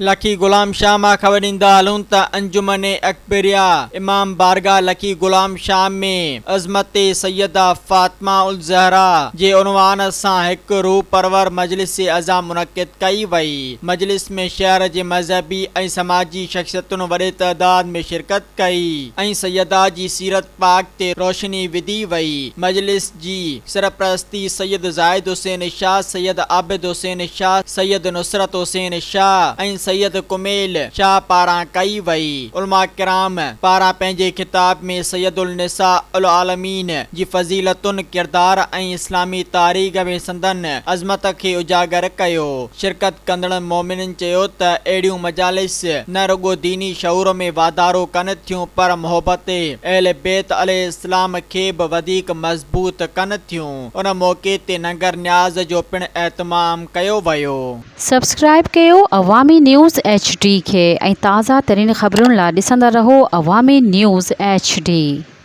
لکي غلام شاهه مان خبر ڏيندا هلون ته انجمن اڪبريه امام بارگاهه لکي غلام شاهه ۾ عظمت سيده فاطمه الزهراء جي عنوان سان هڪ روح پرور مجلس عزا منعقد ڪئي وئي. مجلس ۾ شهر جي مذهبي ۽ سماجي شخصيتن وڏي تعداد ۾ شرڪت ڪئي ۽ سيده جي سيرت پاڪ تي روشني وڌي وئي. مجلس جي سرپرستي سيد زاهد حسين شاهه، سيد عابد حسين شاهه، سيد نصرت حسين شاهه ۽ سيد ڪميل شاهه پاران ڪئي وئي. علماء ڪرام پاران پنهنجي خطاب ۾ سيد النساء العالمين جي فضيلتن، ڪردار ۽ اسلامي تاريخ ۾ سندن عظمت کي اجاگر ڪيو. شرڪت ڪندڙن مؤمنن چيو ته اهڙيون مجالس نه رڳو ديني شعور ۾ واڌارو ڪن ٿيون پر محبت اهل بيت عليه السلام کي به وڌيڪ مضبوط ڪن ٿيون. ان موقعي تي ننگر نياز جو پڻ اهتمام ڪيو ويو. سبسڪرائيب ڪيو عوامي نيوز ايڇ ڊي کي ۽ تازه ترين خبرن لا ڏسندا رهو عوامي نيوز ايڇ ڊي.